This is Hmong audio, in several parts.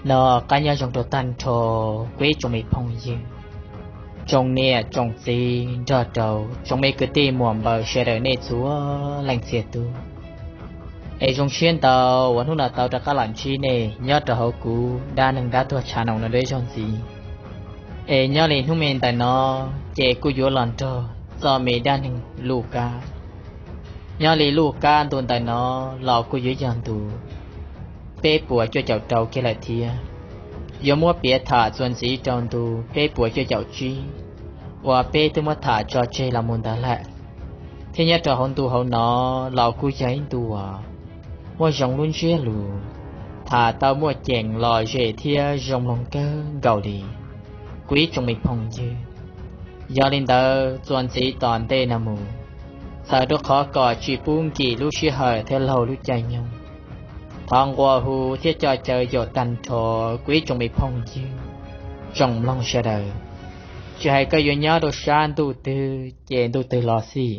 No qab nyob zoo rau tag nrho kuv ib tsoom me phooj ywg, tsoom niam tsoom txiv nrog rau tsoom me kwv tij muam npawg sawv daws nej txhua leej txhia tus. Es zoo siab ntau uas hnub no tau rov qab los ntsib nej nyob rau hauv kuv dab neeg dab tuag tshav no dua ib zaug ntxiv. Es nyob li hnub me ntawm no ces kuj yuav los nrog txoj me dab neeg Luj Kab. Nyob li Luj Kab ntu ntawm no los kuj yuav yog ntu peb puas cuaj caum rau kiag lawm thiab. Yuav muab piav tham txuas ntxiv rau ntu peb puas cuaj caum tsib uas peb twb muab tham tso tseg los mus ntawd lawm. Thiab nyob rau hauv ntu hauv no los kuj yog ib ntu uas muaj zoo lub ntsiab lus, tham tau muaj ceem lom zem thiab zoo mloog kawg nkaus li kuv ib tsoom me phooj ywg. Yog li ntawd txuas ntxiv tom ntej no mus, txhawm rau qhov kom tsis pub nkim lub sij hawm thiab laug lub caij nyoog, thov nqua hu thiab coj caw yaum tag nrho kuv ib tsoom me phooj ywg, tsoom mloog sawv daws, tsis hais koj yuav nyob rau sab ntuj twg ces ntuj twg los xij,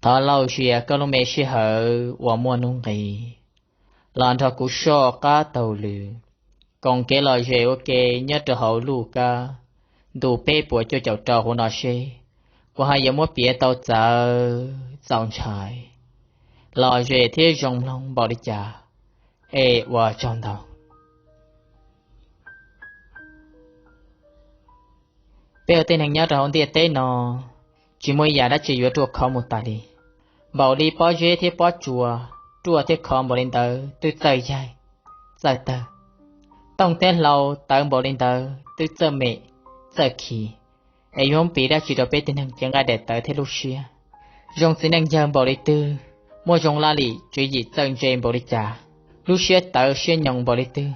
thov lauj zias koj lub me sij hawm uas muaj nuj nqis los nrog kuv soj qab taug lw, koom kev lom zem ua ke nyob rau hauv Luj Kab ntu peb puas cuaj caum rau hauv no seb kuv ho yuav muab piav tau txawv txaus ntshai, lom zem thiab zoo mloog npaum li cas. Es ua tsaug ntau. Peb ua tej neeg nyob rau hauv ntiaj teb no, tsis muaj ib yam dab tsi yuav ruaj khov mus tas li. Npaum li pob zeb thiab pob tsuas, ruaj thiab khov npaum li ntawd twb txawj yaig, txawj tawg. Tooj thiab hlau tawv npaum li ntawd twb txawj mem, txawj khi. Es yuav piv dab tsi rau peb tej neeg cev nqaij daim tawv thiab lub siab? Zoo txiv neej yawg npaum li twg, muaj zoo laj lim tswv yim txawj ntse npaum li cas, lub siab tawv siab nyoos npaum li twg,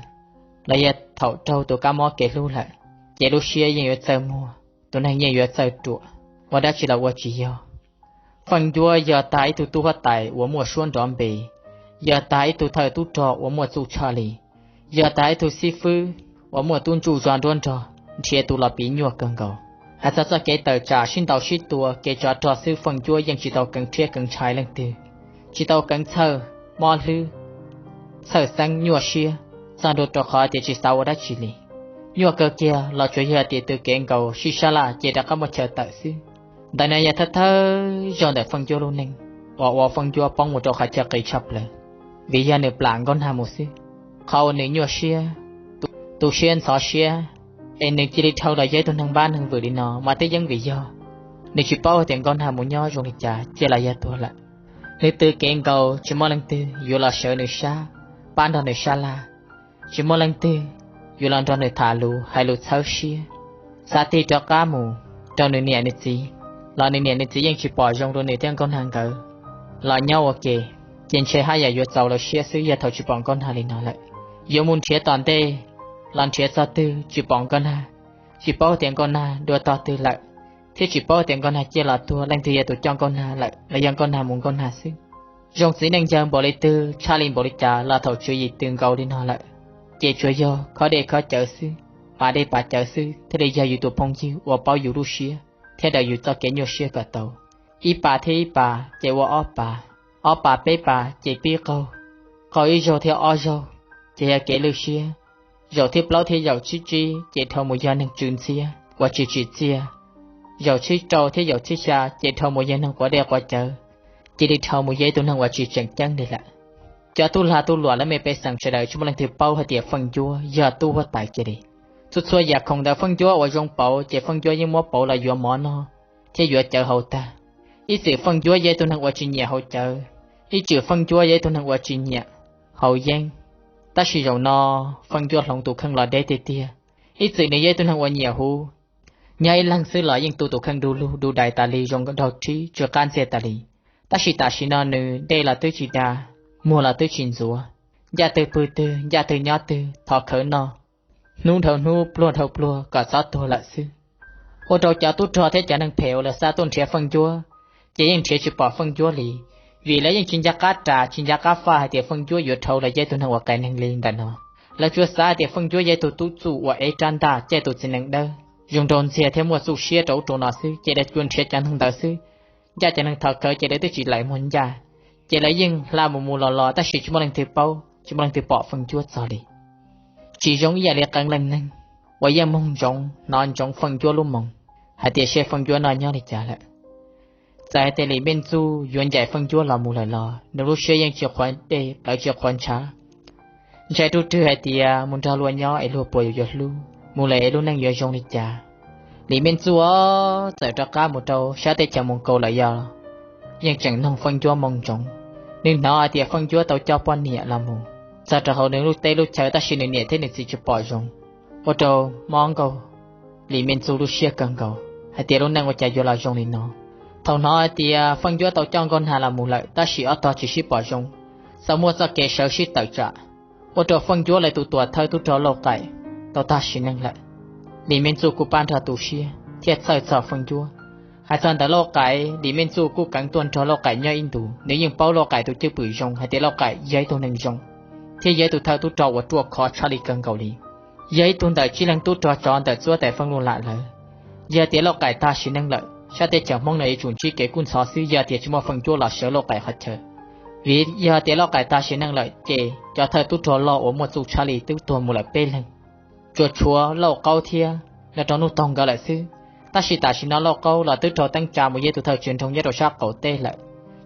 los yog thaum raug tus kab mob kev hlub lawm, ces lub siab yeej yuav txawj muag, tus neeg yeej yuav txawj ruam, ua dab tsi los ua tsis yog. Feej Ncuab yog tag ib tug tub huab tais uas muaj suab nrov npe, yog tag ib tug thawj tub rog uas muaj txuj tshaj li, yog tag ib tug xib fwb uas muaj tub ntsuj zog nruab nrog, nrhiav tus los piv nyuaj kawg nkaus. Hais txog txoj kev tawm tsam sib ntaus sib tua, kev tsov rog xwb, Feej Ncuab yeej tsis tau keev rhiab keev ntshai leej twg, tsis tau keev txhawj mob hlwb, txhawj xeeb nyuaj siab, txog ntua rau qhov tias tsis xav ua dab tsi li. Nyuaj kawg kiag los tsuas yog tias tws kev nkaus sib sab laj ces rov qab muaj chaw tawm xwb. Ntawm no yog thawj thawj zaug ntawm Feej Ncuab lub neej uas ua Feej Ncuab poob mus rau qhov chaw qis tshaj plaws, vim yog nws plam Nkauj Nag mus xwb. Qhov uas nws nyuaj siab, tu siab ntxhov siab, es nws cia li dhau los yog ib tug neeg npab neeg vwm li no mas twb yeej vim yog nws tsis paub hais tias Nkauj Nag mus nyob zoo li cas cia los yog tuag lawm. Nws tws kev nkaus tsis muaj leej twg yuav los sawv nws sab, pab nrog nws sab laj, tsis muaj leej twg yuav los nrog nws tham lus hais lus txhawb siab. Xav tig rov qab mus rau nws niam nws txiv, los nws niam nws txiv yeej tsis pom zoo rau nws thiab Nkauj Nag nkawd los nyob ua ke, ces ntshe haj yam yuav txaus lawv siab xwb yog thaum tsis pom Nkauj Nag li no lawm. Yuav mus nrhiav tom ntej los nrhiav txog twg tsis pom Nkauj Nag, tsis paub tias Nkauj Nag dua tog twg lawm, thiab tsis paub tias Nkauj Nag ciaj los tuag leej twg yog tus coj Nkauj Nag lawm los yog Nkauj Nag mus Nkauj Nag xwb. Zoo txiv neej yawg npaum li twg, tshaj li npaum li cas los thaum tswv yim tws nkaus li no lawm, ces tsuas yog khob dej khob cawv xwb, pas dej pas cawv xwb thiaj li yog yus tus phooj ywg uas paub yus lub siab thiab daws yus txoj kev nyuaj siab kom tau. Ib pas thiab ib pas ces ua ob pas, ob pas peb pas ces pib qaug, qaug ib zaug thiab ob zaug ces yog kev lwj siab. Zaum thib plaub thiab zaum thib tsib ces dhau mus yog neeg tsw ntxhiab uas tsis tsim txiaj. Zaum thib rau thiab zaum thib xya ces dhau mus yog neeg quav dej quav cawv, cia li dhau mus yog ib tug neeg uas tsis tseem ceeb li lawm. Cov tub lag tub luam lawv me pej xeem sawv daws tsis muaj leej twg paub hais tias Feej Ncuab yog tub huab tais kiag li. Txhua txhua yam khoom ntawm Feej Ncuab uas zoo pauv ces Feej Ncuab yeej muab pauv los yuav mov noj thiab yuav cawv haus tag. Ib txwm Feej Ncuab yog ib tug neeg uas tsis nyiam haus cawv, ib txwm Feej Ncuab yog ib tug neeg uas tsis nyiam haus yeeb. Tab sis zaum no Feej Ncuab hloov tus kheej los deb tiag tiag. Ib txwm nws yog ib tug neeg uas nyiam huv, nyob ib leeg xwb los yeej tu tus kheej du lug du dais tas li, zoo nkaus daug rhib tsw qab ntxiag tas li. Tab sis tam sim no nws dej los twb tsis da, muag los twb tsis ntxuav, ncaj twg pw twg, ncaj twg nyob twg, thov khawv noj, hnub dhau hnub, pluag dhau pluag kom txhob tuag lawm xwb. Ua rau cov tub rog thiab cov neeg phem uas lawv xav tuaj nrhiav Feej Ncuab ces yeej nrhiav tsis pom Feej Ncuab li, vim lawv yeej tsis nco qab ras tsis nco qab faj hais tias Feej Ncuab yuav dhau los yog ib tug neeg uas qias neeg li ntawm no. Lawv tsuas xav hais tias Feej Ncuab yog ib tug tub txuj uas ev rab ntaj caij tus txiv nees dawb, zoo nraug ntxiag thiab muaj txuj siab rau ub rau no xwb ces lawv tsuas nrhiav cov neeg ntawd xwb. Ncaj cov neeg thov khawv ces lawv twb tsis laim muag ncaj, ces lawv yeej hla mus mus los los tab sis tsis muaj leej twg paub, tsis muaj leej twg pom Feej Ncuab txog li. tsis zoo ib yam li qee leej neeg uas yeej moog ntsoov hnov ntsoov Feej Ncuab lub moo hais tias seb Feej Ncuab no nyob li cas lawm. Txawm hais tias Lis Mej Txuj yuav ncaim Feej Ncuab los mus lawm los nws lub siab yeej tsis qhuav dej plawv tsis qhuav ntshav, ntshai ruj rwg hais tias mus nrog luag nyob es luag puas yuav hlub, mus lawm es lub neej yuav zoo li cas. Lis Mej Txuj txawm rov qab mus rau sab teb chaws Moos Kaus lawm yog yeej tseem noog Feej Ncuab moo ntsoov. Nws hnov hais tias Feej Ncuab tau coj poj niam los mus txog rau hauv nws lub teb lub chaw, tab sis nws niam thiab nws txiv tsis pom zoo, ua rau mob nkauj Lis Mej Txuj lub siab kawg nkaus hais tias lub neej ua cas yuav los zoo li no. Thaum hnov hais tias Feej Ncuab tau coj Nkauj Nag los mus lawm tab sis ob tog tsis sib pom zoo, xav muaj txoj kev sawv sib tawm tsam, ua rau Feej Ncuab lawv tus tuam thawj tub rog Lauj Qaim tau tag sim neej lawm. Lis Mej Txuj kuj pab nrog tu siab thiab txhawj txog Feej Ncuab. Hais txog ntawm Lauj Qaim, Lis Mej Txuj kuj keev tuaj nrog Lauj Qaim nyob ib ntus, nws yeej paub Lauj Qaim tus cwj pwm zoo hais tias Lauj Qaim yog ib tug neeg zoo thiab yog ib tug thawj tub rog uas ruaj khov tshaj li kawg nkaus li, yog ib tug ntawm tsib leeg tub rog tsov ntawm txuab tais Feej Luj Lam lawm. Yog tias Lauj Qaim tag sim neej lawm, sab teb chaws Hmoob no yuav tsum ntsib kev kub ntxhov xwb yog tias tsis muaj Feej Ncuab los sawv Lauj Qaim qhov chaw. Vim yog tias Lauj Qaim tag sim neej lawm ces cov thawj tub rog loj uas muaj txuj tshaj li twb tuag mus lawm peb leeg, tsuas tshuav Lauj Qaub thiab nyob rau Nuj Toog nkawd lawm xwb. Tab sis tam sim no Lauj Qaub los twb raug teeb tsa mus yog tus thawj tswj nroog nyob rau sab qaum teb lawm.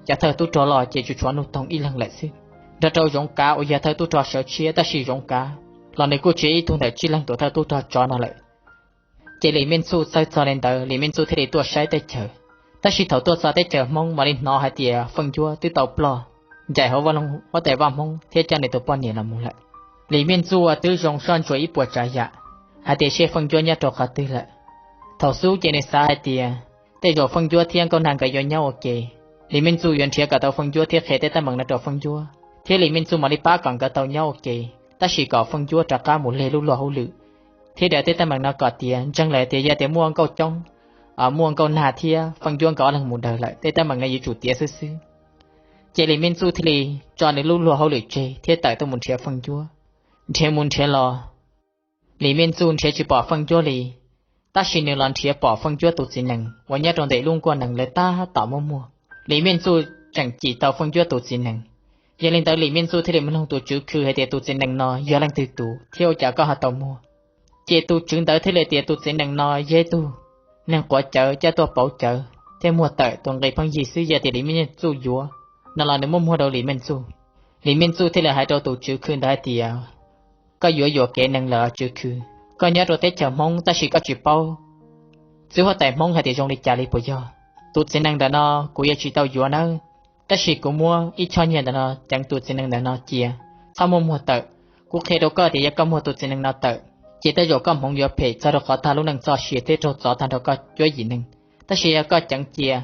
Cov thawj tub rog loj ces tsuas tshuav Nuj Toog ib leeg lawm xwb. Nrog rau Zoov Kav uas yog thawj tub rog sawv tshiab, tab sis Zoov Kav los nws kuj tsis yog ib tug ntawm tsib leeg tus thawj tub rog tsov no lawm. Ces Lis Mej Txuj txawj txog li ntawd, Lis Mej Txuj thiaj li tuaj saib teb chaws. Tab sis thaum tuaj txog teb chaws Hmoob mam li hnov hais tias Feej Ncuab twb tau ploj ncaim hauv huab tais vaj Hmoob thiab coj nws tus poj niam los mus lawm. Lis Mej Txuj twb zoo soj ntsuam ib puas tsav yam hais tias seb Feej Ncuab nyob rau qhov twg lawm. Thaum xub ces nws xav hais tias tej zaum Feej Ncuab thiab Nkauj Nag nkawd yuav nyob ua ke, Lis Mej Txuj yuav nrhiav kom tau Feej Ncuab thiab qhia tej teeb meem no rau Feej Ncuab thiab Lis Mej Txuj mam li pab kom nkawd tau nyob ua ke, tab sis kom Feej Ncuab rov qab mus leg lub luag hauj lwm thiab daws tej teeb meem no kom tiav. Ntseeg lawm tias yog tias muaj Nkauj Coob, muaj Nkauj Nag thiab Feej Ncuab nkawd ob leeg mus daws lawm, tej teeb meem no yuav tsum tiav xwb xwb. Ces Lis Mej Txuj thiaj li tso nws lub luag hauj lwm tseg thiab tawm tuaj mus nrhiav Feej Ncuab. Nrhiav mus nrhiav los, Lis Mej Txuj nrhiav tsis pom Feej Ncuab li, tab sis nws los nrhiav pom Feej Ncuab tus txiv nees uas nyob rau ntawm lub nkuaj nees lawv tab tom muaj muag. Lis Mej Txuj tseem cim tau Feej Ncuab tus txiv nees. Yog li ntawd Lis Mej Txuj thiaj li mus noog tus tswv khw hais tias tus txiv nees no yog leej twg tus thiab ua cas koj ho tau muag. Ces tus tswv ntawd thiaj li tias tus txiv nees no yog ib tug neeg quav cawv coj tuaj pauv cawv thiab muag tawm tus nqi pheej yig xwb, yog tias Lis Mej Txuj yuav no los nws muab muag rau Lis Mej Txuj. Lis Mej Txuj thiaj li hais rau tus tswv khw ntawd hais tias, koj yuav yuam kev nees lawm tswv khw, koj nyob rau teb chaws Hmoob tab sis koj tsis paub txiv huab tais Hmoob hais tias zoo li cas li puas yog? Tus txiv nees ntawm no kuv yuav tsis tau yuav nawb, tab sis kuv muab ib choj nyiaj ntawm no ceev tus txiv nees ntawm no cia, txhob muab muag tawm. Kuv qhia rau koj tias yog koj muag tus txiv nees no tawm, ces tej zaum koj hmoov yuav phem txog rau qhov tag lub neej txoj sia thiab raug txov tag nrho koj cuab yim neeg. Tab sis yog koj ceev cia,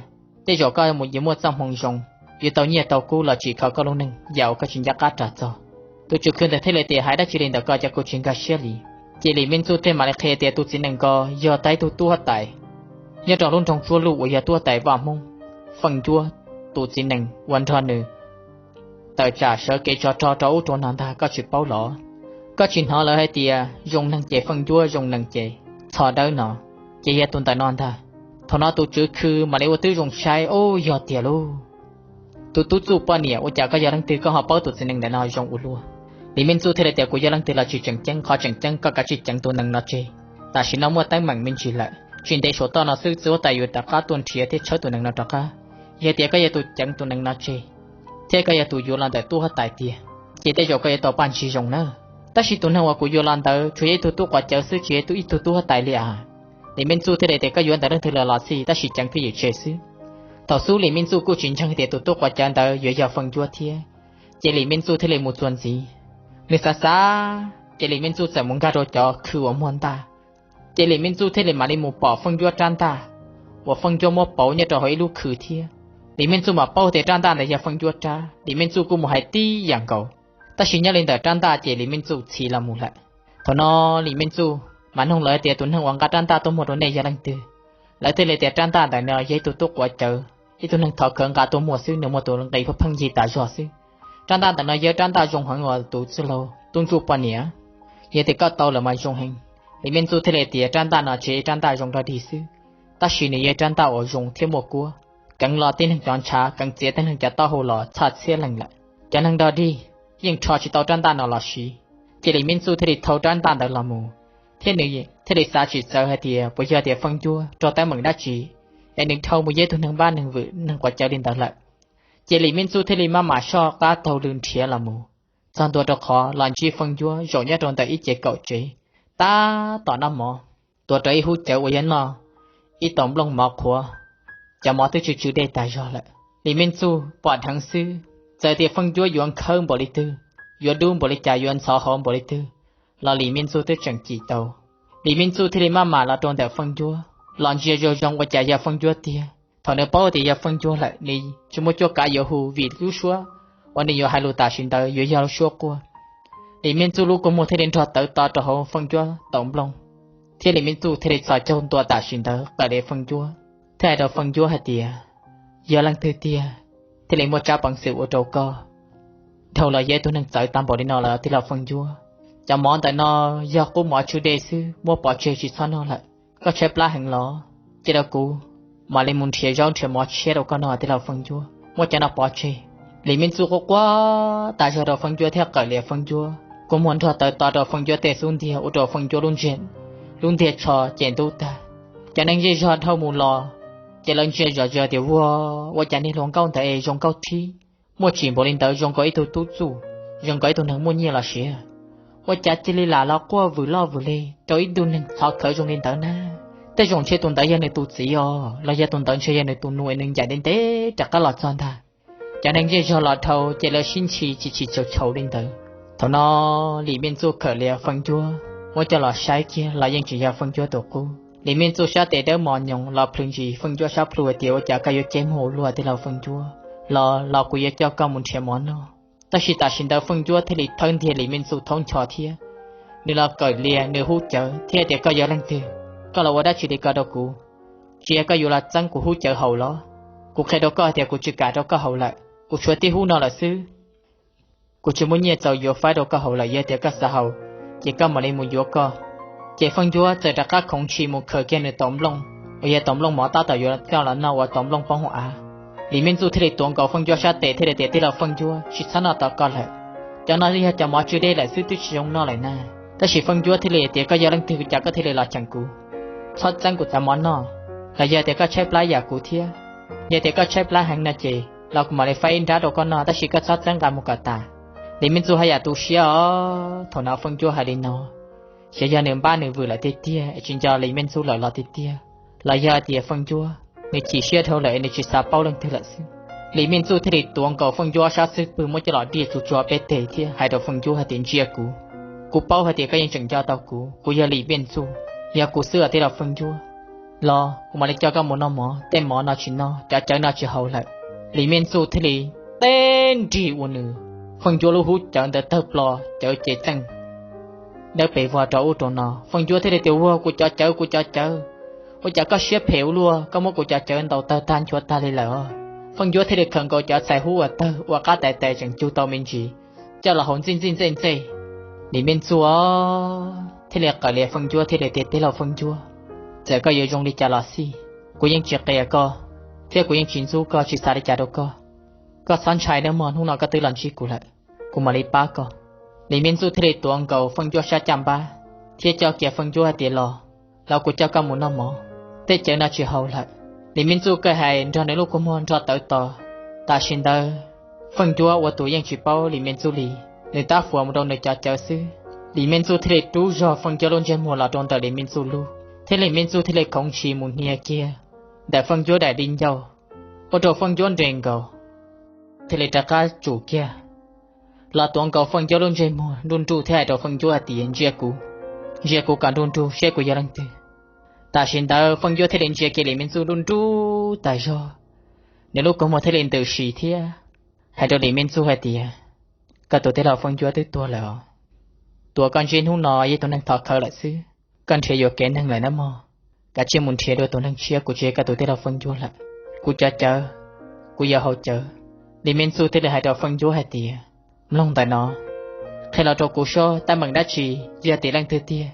tej zaum koj mus yuav muaj txoj hmoov zoo, yuav tau nyiaj tau kub los tsim kho koj lub neej yam uas koj tsis nco qab ras txog. Tus tswv khw ntawd thiaj li tias hais dab tsi li ntawm koj cov kuv tsis nkag siab li. Ces Lis Mej Txuj thiaj mam li qhia tias tus txiv nees ko yog tau ib tug tub huab tais nyob rau lub nroog Tsuab Luj uas yog tub huab tais vaj Hmoob, Feej Ncuab tus txiv nees uas nrog nws tawm tsam sawv kev tsov rog rau ub rau no ntag, koj tsis paub los? Koj tsis hnov lawv hais tias zoo neeg ces Feej Ncuab, zoo nees ces txho dawb no, ces yog tus ntawm no ntag. Thaum no tus tswv khw mam li ua tib zoo saib, ub, yog tiag lauj. Tus tub Txuj poj niam, ua cas koj yog leej twg koj ho paub tus txiv nees ntawm no zoo ua luaj? Lis Mej Txuj thiaj li tias kuv yog leej twg los tsis tseem ceeb, qhov tseem ceeb koj kav tsij ceev tus nees no tseg. Tam sim no muaj teeb meem me ntsis lawm, tsis ntev saum toj no xwb txiv huab tais yuav rov qab tuaj nrhiav thiab tshawb tus nees no rov qab. Yog tias koj yog tus ceev tus nees no tseg thiab koj yog tus yuav los ntawm tub huab tais tiag, ces tej zaum koj yuav tau paj ntsis zoo nawb. Tab sis tus neeg uas kuv yuav los ntawd tsuas yog ib tug tub quav cawv xwb, tsis yog ib tug tub huab tais li as. Lis Mej Txuj thiaj li tias koj yuav ntawm leej twg los los xij, tab sis ceev twj ywm tseg xwb. Thaum xub Lis Mej Txuj kuj tsis ntseeg tias tus tub quav cawv ntawd yuav yog Feej Ncuab thiab, ces Lis Mej Txuj thiaj li mus txuas ntxiv. Nws xav xav, ces Lis Mej Txuj txawm mus nkag rau cov khw uas muag ntaj. Ces Lis Mej Txuj thiaj li mam li mus pom Feej Ncuab rab ntaj uas Feej Ncuab muab pauv nyob rau hauv ib lub khw thiab. Lis Mej Txuj mam paub tias rab ntaj ntawd yog Feej Ncuab rab, Lis Mej Txuj kuj mus hais tib yam nkaus. Tab sis nyob li ntawm rab ntaj ces Lis Mej Txuj txhiv los mus lawm. Thaum no Lis Mej Txuj mam noog lawv tias tus neeg uas nqa rab ntaj tuaj muag rau nej yog leej twg? Lawv thiaj li tias rab ntaj ntawm no yog ib tug tub quav cawv, ib tug neeg thov khawv nqa tuaj muag xwb, nws muaj tus nqi pheej yig tas zog xwb. Rab ntaj ntawm no yog rab ntaj zoo heev uas tus txwj laug tub ntsuj poj niam, yog tias koj tau lawm mas zoo heev. Lis Mej Txuj thiaj li tias rab ntaj no tsis yog rab ntaj zoo dog dig xwb, tab sis nws yog rab ntaj uas zoo thiab muaj kuab, keev lo tib neeg cov ntshav, keev txiav tib neeg cov taub hau los txhaj txhiab leej lawm. Cov neeg dog dig yeej rho tsis tau rab ntaj no los siv, Ces Lis Mej Txuj thiaj li thau rab ntaj ntawd los mus, thiab nws thiaj li xav tsis txawv hais tias puas yog tias Feej Cuab raug teeb meem dab tsi es nws dhau mus yog ib tug neeg npab neeg vwm neeg quav cawv li ntawd lawm. Ces Lis Mej Txuj thiaj li maj mam soj qab taug lw nrhiav los mus, txog ntua rau qhov los ntsib Feej Cuab zaum nyob rau ntawm ib cev kaum tsev, tab tom noj mov, tuav rawv ib hub cawv uas yog noj ib tau nplooj mov qhuav, cov mov twb tsw tsw dej tas zog lawm. Lis Mej Txuj pom dheev xwb, txawm tias Feej Cuab yuav nkhawb npaum li twg, yuav dub npaum li cas, yuav ntxhov hauv npaum li twg, los Lis Mej Txuj twb tseem cim tau. Lis Mej Txuj thiaj li maj mam los rau ntawm Feej Cuab los ntsia zoo zoo ua cas yog Feej Cuab tiag. Thaum nws paub tias yog Feej Cuab lawm, nws tsis muaj cuab kav yuav hu vim lub suab uas nws yuav hais lus tam sim ntawd yuav yog lub suab quaj. Lis Mej Txuj lub kua muag thiaj li nrog tawv to rau hauv Feej Cuab tau nplooj, thiab Lis Mej Txuj thiaj li txhos caug ntua tam sim ntawd qawm li Feej Cuab, thiab hais rau Feej Cuab hais tias, yog leej twg tiag thiaj li muaj tsab peev xwm ua rau koj dhau los yog ib tug neeg txawv tag npaum li no lawm tij laug Feej Cuab? Cov mov ntawm no yog qub mov tsw dej xwb, muab pov tseg tsis txhob noj lawm. Koj tshaib plab heev los? Cia rau kuv mam li mus nrhiav zaub nrhiav mov tshiab rau koj noj tij laug Feej Cuab, muab cov no pov tseg. Lis Mej Txuj quaj quaj tas zog rau Feej Cuab thiab qawm li Feej Cuab, kua muag nrog tawv to rau Feej Cuab tej xub ntiag ua rau Feej Cuab lub ntiag tsho ces ntub tag. Cov neeg zej zog dhau mus los ces lawv ntsia zom zaws tias, ua, ua cas niag hluas nkauj ntawd es zoo nkauj thib, muaj tsim npaum li ntawd zoo nkaus ib tug tub txuj, zoo nkaus ib tug neeg muaj nyiaj los siav. Ua cas cia li lam los quaj vwm loj vwm li rau ib tug neeg txhov khawv zoo li ntawd na? Tej zaum ntshe tus ntawd yog nws tus txiv os, los yog tus ntawd ntshe yog nws tus nus es nws ncaim ntev ntev rov qab los txog ntag. Cov neeg zej zog los dhau ces lawv sib ntshis chim chim chaus chaus li ntawd. Thaum no Lis Mej Txuj khawm li Feej Cuab muab coj los saib kiag los yeej tsis yog Feej Cuab tus qub. Lis Mej Txuj sab tes dawb mos nyoos los plhws ntsis Feej Cuab sab plhu hais tias, ua cas koj yuav ceeb muag ua luaj tij laug Feej Cuab? Los los kuv yuav coj koj mus nrhiav mov noj. Tab sis tam sim ntawd Feej Cuab thiaj li thawb ntiag Lis Mej Txuj thaub ncho thiab nws los kawm lias nws hub cawv thiab tias, koj yog leej twg? Koj los ua dab tsi li ko rau kuv? Tsis yog koj yuav los txeeb kuv hub cawv haus los? Kuv qhia rau koj tias kuv tsis kam rau koj haus lawm, kuv tshuav tib hub no lawm xwb. Kuv tsis muaj nyiaj txaus yuav faib rau koj haus lawm, yog tias koj xav haus ces koj mam li mus yuav koj. Ces Feej Cuab txawm rov qab khoov ntshis mus khaws kiag nws tau nplooj uas yog tau nplooj mov tab tom yuav coj los noj ua tau nplooj poob hauv av. Lis Mej Txuj thiaj li tuav nkaus Feej Cuab sab tes thiaj li tias, tij laug Feej Cuab, tsis txhob noj tom koj lawm. Cov no yog cov mov tsw dej lawm xwb, twb tsis zoo noj lawm na. Tab sis Feej Cuab thiaj li tias, koj yog leej twg cas koj thiaj li los cheem kuv? Txhob txeeb kuv cov mov noj. Los yog tias koj tshaib plab yam kuv thiab? Yog tias koj tshaib plab heev no ces los kuv mam li faib ib nrab rau koj noj, tab sis koj txhob txeeb nqa mus kom tas. Lis Mej Txuj haj yam tu siab os. Thaum no Feej Cuab hais li no, xyov yog nws npab nws vwm lawm tiag tiag es tsis nco Lis Mej Txuj lawm los tiag tiag, los yog tias Feej Cuab nws chim siab dhau lawm es nws tsis xav paub leej twg lawm xwb. Lis Mej Txuj thiaj li tuav nkaus Feej Cuab sab xub pwg muab coj los diaj tsuj tsuag peb teg thiab hais rau Feej Cuab hais tias, ntsia kuv, kuv paub hais tias koj yeej tseem nco tau kuv, kuv yog Lis Mej Txuj, yog kuv xwb os tij laug Feej Cuab. Los kuv mam li coj koj mus noj mov, tej mov no tsis noj, cov cawv no tsis haus lawm. Lis Mej Txuj thiaj li teb nrig ua nws, Feej Cuab lub hub cawv ntawd tawg plo, cawv ces txeej dawb pes vog rau ub rau no. Feej Cuab thiaj li tias, ua, kuv cov cawv, kuv cov cawv, ua cas koj siab phem ua luaj, koj muab kuv cov cawv ntaus tawg tag nchuav tag li lawm os. Feej Cuab thiaj li khaws nkaus cov txhais hub uas tawg ua qab tais tais tseem cug tau me ntsis coj los haus ntxij ntxij ntxej ntxej. Lis Mej Txuj thiaj li qawm li Feej Cuab thiaj li tias, tij laug Feej Cuab, txawm koj yuav zoo li cas los xij, kuv yeej tsis qias koj, thiab kuv yeej tsis ntxub koj, tsis xav li cas rau koj. Koj txhob ntshai nawb mog, hnub no koj twb los ntsib kuv lawm, kuv mam li pab koj. Lis Mej Txuj thiaj li tuav nkaus Feej Cuab sab caj npab thiab coj kiag Feej Cuab hais tias, los, los kuv coj koj mus noj mov, tej cawv no tsis haus lawm. Lis Mej Txuj kawg hais nrog nws lub kua muag nrog tawv tos. Tam sim ntawd Feej Cuab ua tus yeej tsis paub Lis Mej Txuj li, nws tab fuas mus rau nws cov cawv xwb. Lis Mej Txuj thiaj li rub zog Feej Cuab lub ntsej muag los rau ntawm Lis Mej Txuj lub, thiab Lis Mej Txuj thiaj li khoov ntshis mus hnia kiag ntawm Feej Cuab daim di ncauj, ua rau Feej Cuab nres nkaus, thiaj li rov qab tsum kiag los tuav nkaus Feej Cuab lub ntsej muag nruj nruj thiab hais rau Feej Cuab hais tias, ntsia kuv, ntsia kuv kom nruj nruj seb kuv yog leej twg. Tam sim ntawd Feej Cuab thiaj li ntsia kiag Lis Mej Txuj nruj nruj tas zog, nws lub kua muag thiaj li ntws si thiab hais rau Lis Mej Txuj hais tias, koj tus tij laug Feej Cuab twb tuag lawm os. Tus uas koj ntsib hnub no yog tus neeg thov khawv lawm xwb, koj nrhiav yuam kev neeg lawm nawb mog. Kav tsij mus nrhiav dua tus neeg tshiab, kuv tsis yog koj tus tij laug Feej Cuab lawm. Kuv cov cawv, kuv yuav haus cawv. Lis Mej Txuj thiaj li hais rau Feej Cuab hais tias, mloog ntawm no, qhia los rau kuv saib teeb meem dab tsi, yog tias leej twg tiag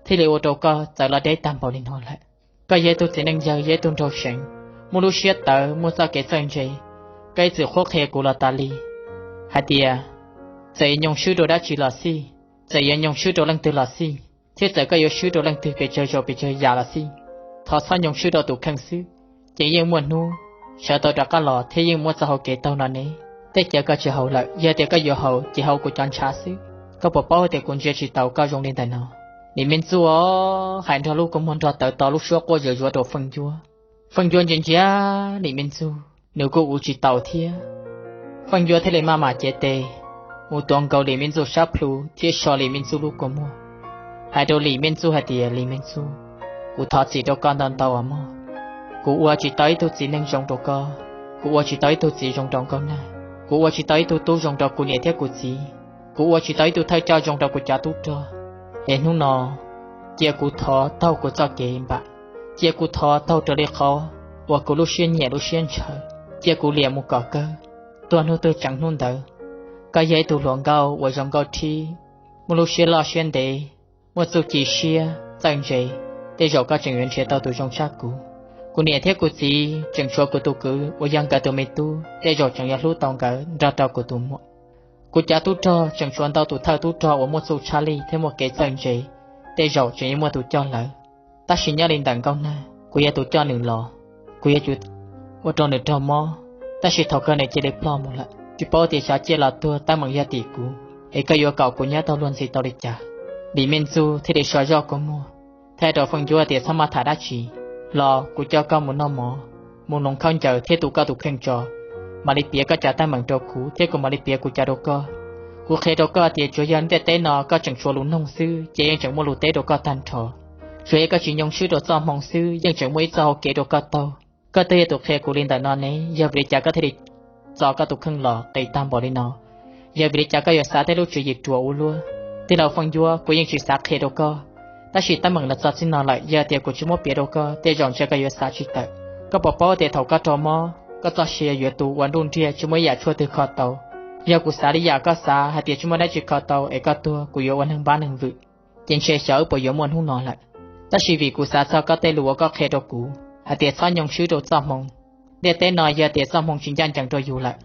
thiaj li ua rau koj txawv los deb tag npaum li no lawm. Koj yog ib tug txiv neej yawg, yog ib tug nraug seev, muaj lub siab tawv, muaj txoj kev txawj ntse, koj ib txwm qhuab qhia kuv los tas li hais tias, txawm nyoog swb rau dab tsi los xij, Txawm yuav nyoo swb rau leej twg los xij, thiab txawm koj yuav swb rau leej twg pes tsawg zaus pes tsawg yam los xij, thov txhob nyoo swb rau tus kheej xwb, ces yeej muaj hnub sawv tau rov qab los thiab yeej muab txoj hau kev taug no ne. Tej cawv koj tsis haus lawm, yog tias koj yuav haus ces haus kuv cov ntshav xwb. Koj puas paub tias kuv ntsia tsis taus koj zoo li ntawm no? Lim Me Ntxuj hais nrog lub kua muag nrog tawv to lub suab quaj zuav zuav rau Feej Ncuab. Feej Ncuab ntsia ntsia Lim Me Ntxuj, nws kuj ua tsis taus thiab. Feej Ncuab thiaj li maj mam cev tes mus tuav nkaus Lim Me Ntxuj sab plhu thiab so Lim Me Ntxuj lub kua muag, hais rau Lim Me Ntxuj hais tias, Lim Me Ntxuj, kuv thov txim rau koj ntau ntau os mog. Kuv ua tsis tau ib tug txiv neej zoo rau koj, kuv ua tsis tau ib tug txiv zoo rau Nkauj Nag, kuv ua tsis tau ib tug tub zoo rau kuv niam thiab kuv txiv, kuv ua tsis tau ib tug thawj coj zoo rau kuv cov tub rog. Es hnub no cia kuv thov taug kuv txoj kev npam, cia kuv thov taug raws li qhov uas kuv lub siab nyiam lub siab ntshaw, cia kuv liam mus kom kawg, tuag hnub twg tseem hnub ntawd. Koj yog ib tug hluas nkauj uas zoo nkauj rhib, muaj lub siab loj siab ntev, muaj txuj ci siab txawj ntse, tej zaum koj tseem yuav nrhiav tau tus zoo tshaj kuv. Kuv niam thiab kuv txiv tseem tshuav kuv tus kwv uas yog nkawd tus me tub, tej zaum tseem yuav hlub tau nkawd nrog rau kuv tus muam. Kuv cov tub rog tseem tshuav ntau tus thawj tub rog uas muaj txuj tshaj lij thiab muaj kev txawj ntse, tej zaum tseem yuav muaj tus coj lawv. Tab sis nyob li ntawm Nkauj Nag, kuv yog tus coj nws los, kuv yuav tsum ua rau nws raug mob, tab sis thaum kawg nws cia li ploj mus lawm. Tsis paub tias xyov ciaj los tuag teeb meem yog tim kuv, es koj yuav kom kuv nyob taug luag ntxhi tau li cas? Lim Me Ntxuj thiaj li so zoj kua muag, thiaj rau Feej Ncuab tias, Txhob maj tham dab tsi, los kuv coj koj mus noj mov, mus hloov khaub ncaws thiab tu koj tus kheej tso, mam li piav koj cov teeb meem rau kuv thiab kuv mam li piav kuv cov rau koj. Kuv qhia rau koj tias tsuas yog ntiaj teb no koj tseem tshuav lus noog xwb ces yeej tseem muaj lus teb rau koj tag nrho. Tsuas yog koj tsis nyoo swb rau txoj hmoo xwb yeej tseem muaj ib txoj hau kev rau koj taug. Koj twb yog tus qhia kuv li ntawm no ne, yog vim li cas koj thiaj li txo koj tus kheej los qis tag npaum li no? Yog vim li cas koj yuav xav tej lub tswv yim ruam ua luaj? Tij laug Feej Ncuab, kuv yeej tsis xav qhia rau koj, tab sis teeb meem los txog txij no lawm, yog tias kuv tsis muab piav rau koj tej zaum ntshe koj yuav xav tsis tawm. Koj puas paub tias thaum koj raug mob, koj txoj sia yuav tu ua nruj nriaj tsis muaj ib yam tshuaj twg kho tau? Yog kuv xav li yam koj xav hais tias tsis muaj dab tsi kho tau es koj tuag kuv yuav ua neeg npab neeg vwm, ces ntshe xyov wb puas yuav muaj hnub no lawm. Tab sis vim kuv xav txog koj tej lus uas koj qhia rau kuv hais tias txhob nyoo swb rau txoj hmoo. Ntiaj teb no yog tias txoj hmoo tsis ncaj ncees rau yus lawm,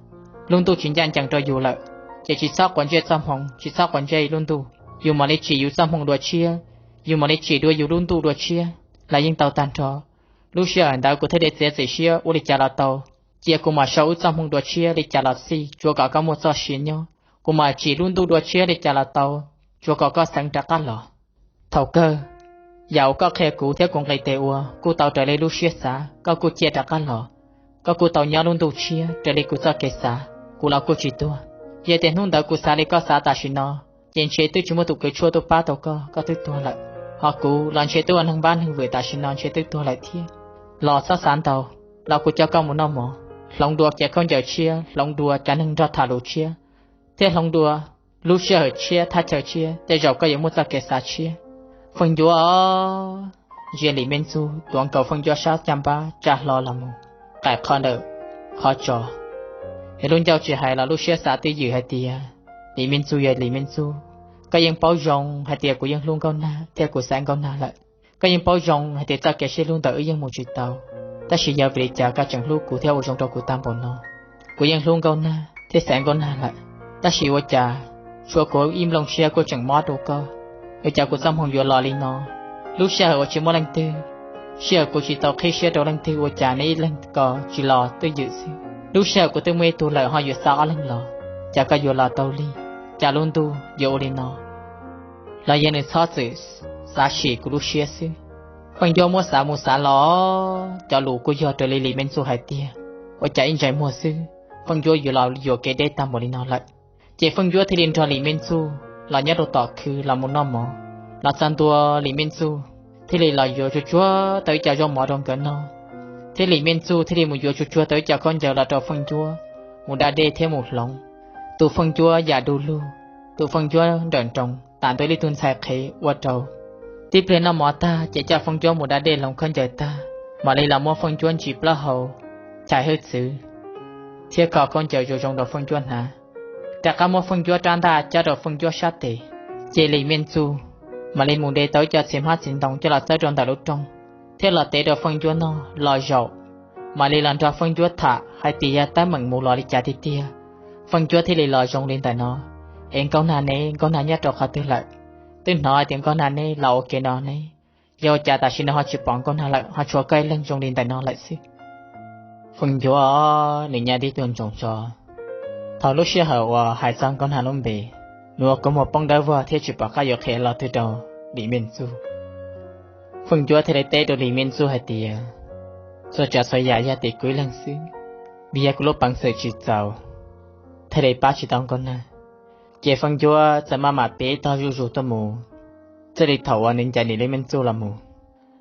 lub ntuj tsis ncaj ncees rau yus lawm, ces tsis txhob quav ntsej txoj hmoo, tsis txhob quav ntsej lub ntuj. Yus mam li tsim yus txoj hmoo dua tshiab, yus mam li tsim dua yus lub ntuj dua tshiab los yeej tau tag nrho. Lub sij hawm ntawd kuv thiaj li txiav txim siab ua li cas los tau, cia kuv mam sau wb txoj hmoo dua tshiab li cas los xij, tsuav kom koj muaj txoj sia nyob. Kuv mam tsim lub ntuj dua tshiab li cas los tau, tsuav kom koj xeev rov qab los. Thaum kawg, yam uas koj qhia kuv thiab kuv nqis tes ua kuj tau raws li lub siab xav, koj kuj ciaj rov qab los. Koj kuj tau nyob lub ntuj tshiab raws li kuv txoj kev xav, kuv los kuj tsis tuag. Yog tias hnub ntawd kuv xav li koj xav tam sim no, ces ntshe twb tsis muaj tus kws tshuaj tuaj pab tau koj, koj twb tuag lawm. Ho kuv los ntshe twb ua neeg npab neeg vwm tam sim no ntshe twb tuag lawm thiab. Los txhob xav ntau, los kuv coj koj mus noj mov, hloov dua cov khaub ncaws tshiab, hloov dua cov neeg nrog tham lus tshiab, thiab hloov dua lub sij hawm tshiab thaj chaw tshiab, tej zaum koj yuav muaj txoj kev xav tshiab. Feej Ncuab ntsia Lim Me Ntxuj tuav nkaus Feej Ncuab sab caj npab tsa hlo los mus, qaim qho ntawm qhov tsos. Yog lub ncauj tsis hais los lub siab xav twj ywm hais tias, Lim Me Ntxuj, yog Lim Me Ntxuj, koj yeej paub zoo hais tias kuv yeej hlub Nkauj Nag thiab kuv xaiv Nkauj Nag lawm. Koj yeej paub zoo hais tias txoj kev sib hlub ntawm wb yeej mus tsis tau, tab sis yog vim li cas koj tseem hlub kuv thiab ua zoo rau kuv tag npaum no? Kuv yeej hlub Nkauj Nag thiab xaiv Nkauj Nag lawm, tab sis ua cas tshuav kuv ib nplooj siab kuj tseem mob rau koj? Ua cas kuv txoj hmoo yuav los li no? Lub sij hawm uas tsis muaj leej twg, sij hawm kuv tsis tau qhib siab rau leej twg, ua cas neb ib leeg ko tsis los twj ywm xwb? Lub sij hawm kuv twb muaj ib tug lawm ho yuav xa ob leeg los, cas koj yuav los tau li? Cas lub ntuj yuav ua li no? Los yog nws txhob txwm xav sim kuv lub siab xwb? Feej Ncuab muab xav mus xav los, cov lus kuj yog raws li Lim Me Ntxuj hais tiag. Ua cas ib ntsais muag xwb, Feej Ncuab yuav los yuam kev deb tag npaum li no lawm. Ces Feej Ncuab thiaj li nrog Lim Me Ntxuj los nyob rau tom khw los mus noj mov. Los txog ntua, Lim Me Ntxuj thiaj li los yuav tsuag tsuag tau ib co zaub mov rau nkawd noj, thiab Lim Me Ntxuj thiaj li mus yuav tsuag tsuag tau ib co khaub ncaws los rau Feej Ncuab mus da dej thiab mus hloov. Tus Feej Ncuab yam du lug, tus Feej Ncuab nrawm nroos tam ntua ib tug ntxhais qhev ua rau. Tib pliag noj mov tag ces coj Feej Ncuab mus da dej hloov khaub ncaws tag, mam li los muab Feej Ncuab ntsis plaub hau, chais hwj txwv, thiab kho khaub ncaws zoo zoo rau Feej Ncuab hnav. Rov qab muab Feej Ncuab rab ntaj cob rau Feej Ncuab sab tes, ces Lim Me Ntxuj mam li mus de tau ib co txiv hmab txiv ntoo coj los txawb rau ntawm lub rooj, thiab los tev rau Feej Ncuab noj los zaum, mam li los nrog Feej Ncuab tham hais tias yog teeb meem mus los li cas tiag tiag, Feej Ncuab thiaj li los zoo li ntawm no. Es Nkauj Nag ne, Nkauj Nag nyob rau qhov twg lawm? Twb hnov hais tias Nkauj Nag neb los ua ke no ne, yog ua cas tam sim no ho tsis pom Nkauj Nag lawm, ho tshuav koj ib leeg zoo li ntawm no lawm xwb? Feej Ncuab nws nyab tib tug ntsoov tso, thaum lub sij hawm uas hais txog Nkauj Nag lub npe, nws ua kua muag poob dawb vog thiab tsis pom qab yuav qhia lo twg rau Lis Mej Txuj. Feej Ncuab thiaj li teb rau Lis Mej Txuj hais tias, txhua tsav txhua yam yog tim kuv ib leeg xwb, vim yog kuv lub peev xwm tsis txaus thiaj li pab tsis tau Nkauj Nag. Ces Feej Ncuab txawm maj mam piav tog zuj zus tuaj mus, txij li thaum uas nws ncaim Lis Mej Txuj los mus,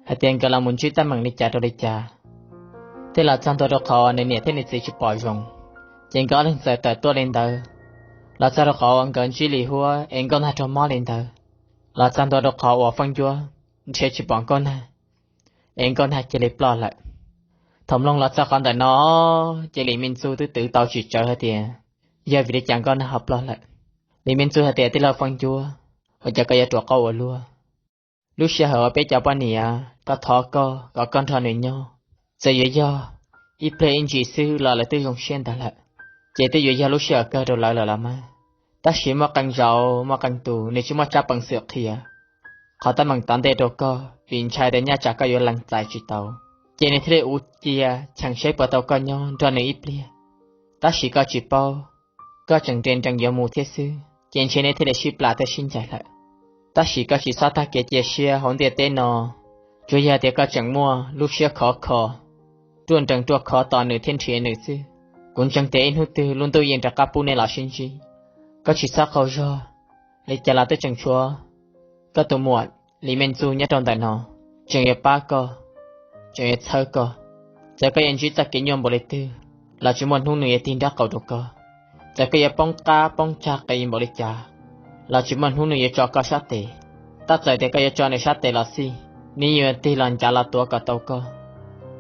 hais tias nkawd los mus ntsib teeb meem li cas rau li cas, thiab los txog ntua rau qhov uas nws niam thiab nws txiv tsis pom zoo, ces nkawd ob leeg txawm tawm tuaj li ntawd, los txog rau qhov uas nkawd ntsib li huab es Nkauj Nag raug mob li ntawd, los txog ntua rau qhov uas Feej Ncuab nrhiav tsis pom Nkauj Nag, es Nkauj Nag cia li ploj lawm. Thaum mloog los txog qhov ntawm no, ces Lis Mej Txuj twb twv tau tsis tsawv hais tias yog vim li cas Nkauj Nag ho ploj lawm. Lis Mej Txuj hais tias, tij laug Feej Ncuab, ua cas koj yuav ruam qauj ua luaj? Lub sij hawm uas peb cov poj niam koj thov koj kom koj nrog nws nyob, txawm yuav yog ib pliag ib ntsis xwb los lawv twb zoo siab ntawd lawm, ces twb yuav yog lub sij hawm kawg rau lawv lawm los mas. Tab sis muaj qee zaus muaj qee tus nws tsis muaj tsab peev xwm qhia qhov teeb meem tom ntej rau koj, vim ntshai tias nyaj tsam koj yuav lees txais tsis tau, ces nws thiaj li uv cia cheem seb puas tau koj nyob nrog nws ib pliag. Tab sis koj tsis paub, koj tseem nres nrees yuav mus thiab xwb, ces ntshe neb thiaj li sib plam thiab sib ncaim lawm. Tab sis koj tsis txhob tag kev cia siab hauv ntiaj teb no, tsuas yog tias koj tseem muaj lub siab khov kho, ruaj nrees ruaj khov tos nws thiab nrhiav nws xwb. Kuv ntseeg tias ib hnub twg lub ntuj yeej rov qab pub neb los sib ntsib. Koj tsis txhob qaug zog, li cas los twb tseem tshuav koj tus muam Lis Mej Txuj nyob rau ntawm no, tseem yuav pab koj, tseem yuav txhawb koj. Txawm koj yuav ntsib txoj kev nyuaj npaum li twg los tsis muaj hnub nws yuav tig nraub qaum rau koj. Txawm koj yuav poob qab poob tsag qis npaum li cas los tsis muaj hnub nws yuav tso koj sab tes. Tab txawm tias koj yuav tso nws sab tes los xij, nws yeej yuav tig los ncav los tuav kom tau koj.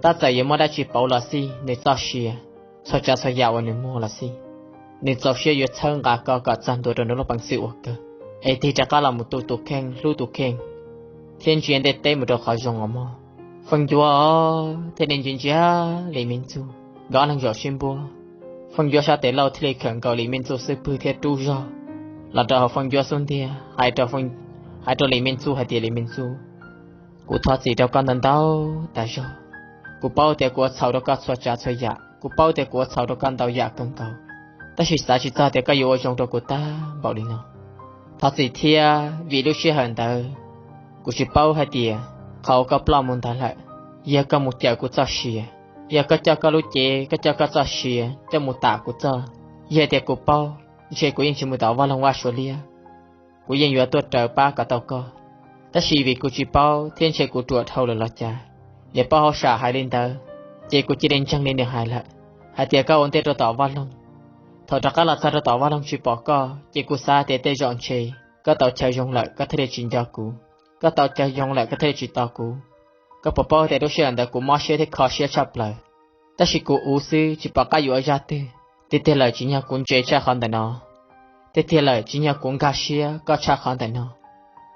Tab txawm yuav muaj dab tsi pauv los xij, nws txoj sia, txhua tsav txhua yam uas nws muag los xij, nws txaus siab yuav txhawb nqa koj kom txog ntua rau nws lub peev xwm uas kawg, es tig rov qab los mus tu tus kheej hlub tus kheej, thiab ntsia ntiaj teb mus rau qhov zoo os mog. Feej Ncuab thiaj li ntsia ntsia Lis Mej Txuj, nkawd ob leeg zaum sib npuab. Feej Ncuab sab tes lauj thiaj li khawm nkaus Lis Mej Txuj xub pwg thiab rub zog los rau hauv Feej Ncuab xub ntiag, hais rau Lis Mej Txuj hais tias, Lis Mej Txuj, kuv thov txim rau koj ntau ntau tas zog. Kuv paub tias kuv ua txhaum rau koj txhua tsav txhua yam, kuv paub tias kuv ua txhaum rau koj ntau yam kawg nkaus, tab sis xav tsis txog tias koj yuav ua zoo rau kuv tag npaum li no. Thov txim thiab, vim lub sij hawm ntawd kuv tsis paub hais tias qhov uas koj ploj mus ntawd lawm, yog koj mus cawm kuv txoj sia, yog koj coj koj lub cev, koj coj koj txoj sia coj mus tam kuv txoj. Yog tias kuv paub, ntshe kuv yeej tsis mus tom vaj loog Vaj Suav Liab, kuv yeej yuav tuaj raws pab kom tau koj. Tab sis vim kuv tsis paub thiab ntshe kuv ruam dhau lawm los cas, niam poj hauj sam hais li ntawd, ces kuv cia li ntseeg li nws hais lawm, hais tias koj ua ntej rau tom vaj loog. Thaum rov qab los txog rau tom vaj loog tsis pom koj, ces kuv xav tias tej zaum ntshe koj tau chaw zoo lawm koj thiaj li tsis nco kuv, koj tau chaw zoo lawm koj thiaj li tsis tos kuv. Koj puas paub tias lub sij hawm ntawd kuv mob siab thiab kho siab tshaj plaws, tab sis kuv uv xwb tsis pom qab yuav ua zaj twg. Tiag tiag lawm tsim nyog kuv ntse tshaj qhov ntawm no, tiag tiag lawm tsim nyog kuv nkag siab koj tshaj qhov ntawm no.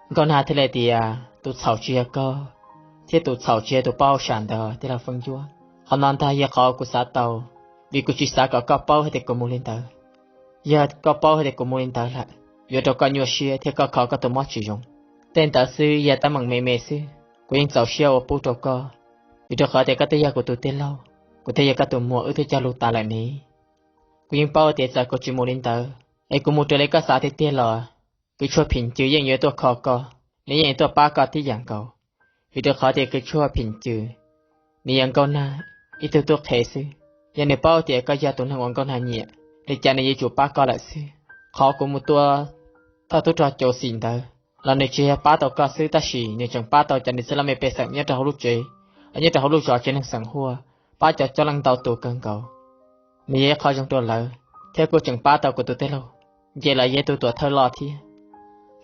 Nkauj Nag thiaj li tias, tus txhaum tsis yog koj, thiab tus txhaum tsis yog tus poj hauj sam ntawd, tij laug Feej Ncuab. Qhov no ntag yog qhov kuv xav tau, vim kuv tsis xav kom koj paub hais tias kuv mus li ntawd. Yog koj paub hais tias kuv mus li ntawd lawm, yuav rau koj nyuaj siab thiab koj kho koj tus mob tsis zoo. Tej ntawd xwb yog teeb meem me me xwb, kuv yeej txaus siab ua pub rau koj, vim rau qhov tias koj twb yog kuv tus tij laug, kuv twb yog koj tus muam wb twb cog lus tas lawm ne. Kuv yeej paub tias txawm kuv tsis mus li ntawd, es kuv mus raws li koj xav tiag tiag los, kws tshuaj phim ncws yeej yuav tuaj kho koj, nws yeej tuaj pab koj tib yam nkaus. Vim rau qhov tias kws tshuaj phim ncws, nws yog Nkauj Nag ib tug tub qhe xwb. Yog nws paub tias koj yog tus neeg uas Nkauj Nag nyiam, li cas nws yuav tsum pab koj lawm xwb. Qhov kuv mus tua tub rog Cau Xim ntawd los nws tsis yog pab tau koj xwb, tab sis nws tseem pab tau cov niam txiv laj mej pej xeem nyob rau hauv lub tsev, nyob rau hauv lub zos tsev neeg xeem Huaj, pab cov coob leej ntau tus kawg nkaus. Nws yog ib qho zoo rau lawv, thiab kuj tseem pab tau kuv tus tij laug, nce los yog ib tug tuam thawj loj thiab.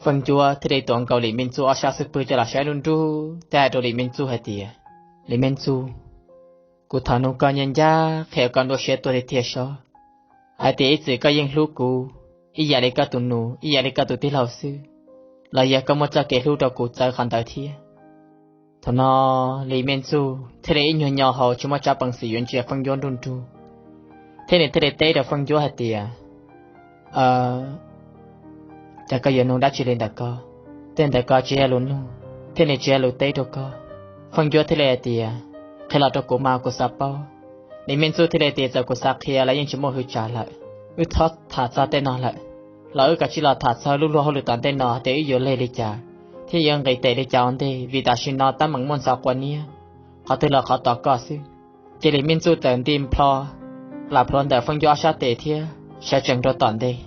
Feej Ncuab thiaj li tuav nkaus Lis Mej Txuj ob sab xub pwg coj los saib nruj nrug thiab hais rau Lis Mej Txuj hais tias, Lis Mej Txuj, kuv thov nug koj ncaj ncaj qhia koj nruab siab tuaj tiag tiag seb, hais tias ib txwm koj yeej hlub kuv ib yam li koj tus nus ib yam li koj tus tij laug xwb, los yog koj muaj txoj kev hlub rau kuv txawv qhov ntawd thiab? Thaum no Lis Mej Txuj thiaj li ib nyuag nyo hau tsis muaj tsab peev xwm yuav ntsia Feej Ncuab nruj nrug, thiab nws thiaj li teb rau Feej Ncuab hais tias, Cas koj yuav nug dab tsi li ntawm koj? tej ntawd ko tsis yog lus nug, thiab nws tsis yog lus teb rau koj. Feej Ncuab thiaj li hais tias, qhia los rau kuv mas kuv xav paub. Lis Meej Txuj thiaj li tias, txawm kuv xav qhia los yeej tsis muaj hwj tsam lawm. Wb txhob tham txog tej no lawm, los wb kav tsij los tham txog lub luag hauj lwm tom ntej no tias wb yuav leg li cas thiab yuav nqis tes li cas ua ntej, vim tam sim no teeb meem muaj ntxhov quav niab, qhov twg los qhov tos koj xwb. Ces Lis Meej Txuj txawm nti nplho, plam plhuav ntawm Feej Ncuab ob sab tes thiab sawv tsees rau tom ntej.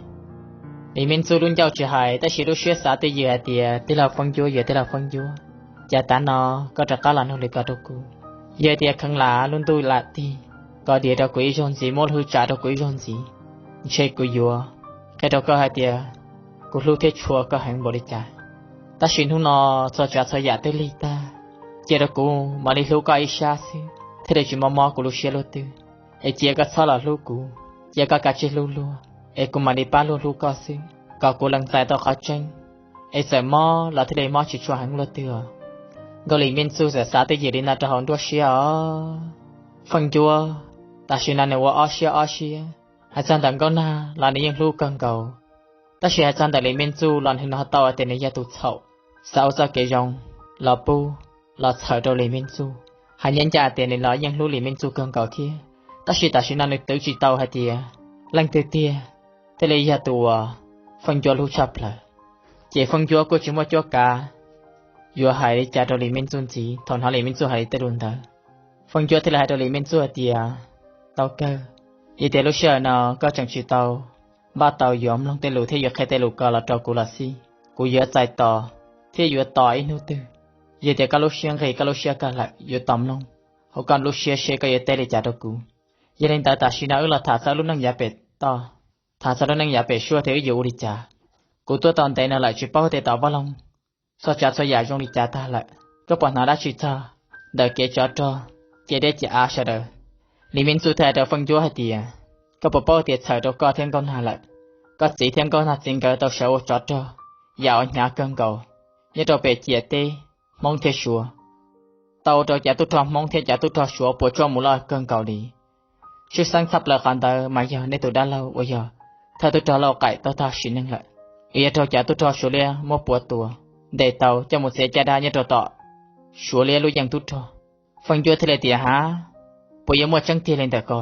Lis Meej Txuj lub ncauj tsis hais tab sis lub siab xav twj ywm hais tias tij laug Feej Ncuab, yog tij laug Feej Ncuab, cas tav no koj rov qab los nug li ko rau kuv? Yog tias kheev lam lub ntuj lam tig, koj diav rau kuv ib zaug ntxiv, muab lub hwj tsam rau kuv ib zaug ntxiv, ntshe kuv yuav qhia rau koj hais tias kuv hlub thiab tshua koj heev npaum li cas. Tab sis hnub no txhua tsav txhua yam twb lig tag, cia rau kuv mam li hlub koj ib sab xwb thiaj li tsis mob mob kuv lub siab luaj twg. Es cia koj txhob los hlub kuv, cia koj kav tsij hlub luag, es kuv mam li pab luag hlub koj xwb, kom kuv lees txais tau qhov tseeb, es txawm mob los thiaj li mob tsis tshua heev luaj twg. Nkauj Lis Meej Txuj txawm xav twj ywm li no rau hauv nruab siab os. Feej Ncuab tam sim no nws ua ob siab ob siab, hais txog ntawm Nkauj Nag los nws yeej hlub kawg nkaus, tab sis hais txog ntawm Lis Meej Txuj los nws hnov tau tias nws yog tus txhaum, xav ua txoj kev zoo los pub los txhawm rau Lis Meej Txuj. Hais ncaj ncaj tias nws los yeej hlub Lis Meej Txuj kawg nkaus thiab, tab sis tam sim no nws twv tsis tau hais tias leej twg tiag thiaj li yog tus uas Feej Ncuab hlub tshaj plaws. Ces Feej Ncuab kuj tsis muaj cuab kav yuav hais li cas rau Lis Meej Txuj ntxiv thaum hnov Lis Meej Txuj hais li tej lus ntawd. Feej Ncuab thiaj li hais rau Lis Meej Txuj hais tias, tau kawg, yog tias lub sij hawm no koj tseem tsis tau npaj tau yuav mloog tej lus thiab yuav qhia tej lus ko los rau kuv los xij, kuv yuav txais tos thiab yuav tos ib hnub twg. Yog tias koj lub siab nqig koj lub siab kaj lawm yuav tos mloog hauv koj lub siab seb koj yuav teb li cas rau kuv. Yog li ntawd tam sim no wb los tham txog lub neej yav pem toj, tham txog lub neej yav pem suab thiab wb yuav ua li cas. Kuv tuaj tau ntev no lawm tsis paub tias tom Vaj Loog txhua tsav txhua yam zoo li cas tag lawm, koj puas hnov dab tsi txog ntawm kev tsov rog, kev deb kev av sawv daws? Lis Meej Txuj thiaj hais rau Feej Ncuab hais tias, koj puas paub tias txhawm rau koj thiab Nkauj Nag lawm, koj txiv thiab Nkauj Nag txiv nkawd tau sawv ua tsov rog yam uas hnyav kawg nkaus nyob rau pem ciam teb Hmoob thiab Suav, tau ua rau cov tub rog Hmoob thiab cov tub rog Suav puas tsuaj mus loj kawg nkaus li. Tshwj xeeb tshaj plaws qhov ntawd mas yog nej tus dab laug uas yog thawj tub rog Lauj Qaim tau tag sim neej lawm, uas yog raug cov tub rog Suav liab muab puav tua, ntes tau coj mus txiav caj dab nyob rau tom Suav liab lub yeej tub rog. Feej Ncuab thiaj li tias, hav, puas yuav muaj tseeb tiag li ntawm ko?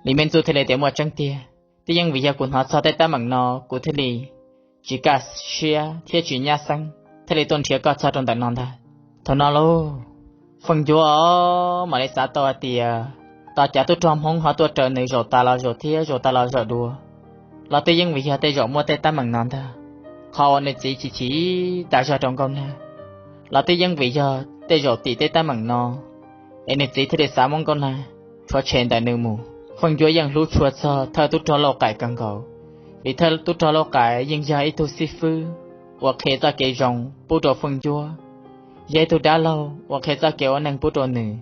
Lis Meej Txuj thiaj li tias, muaj tseeb tiag, twb yeej vim yog kuv hnov txog tej teeb meem no kuv thiaj li tsis kaj siab thiab tsis nyab xeeb thiaj li tuaj nrhiav koj txog rau ntawm no ntag. Thaum no lauj, Feej Ncuab mam li xav tau hais tias, tos cov tub rog Hmoob ho tuaj raws nws zaum tas los zaum thiab zaum tas los zaum dua, los twb yeej vim yog tej zaum muaj tej teeb meem no ntag. Qhov uas nws txiv chim chim tas zog rau Nkauj Nag, los twb yeej vim yog tej zaum tim tej teeb meem no, es nws txiv thiaj li xav muab Nkauj Nag rhuav tshem ntawm nws mus. Feej Ncuab yeej hlub tshua txog thawj tub rog Lauj Qaim kawg nkaus, vim thawj tub rog Lauj Qaim yeej yog ib tug xib fwb uas qhia txoj kev zoo pub rau Feej Ncuab, yog ib tug dab laug uas qhia txoj kev ua neeg pub rau nws,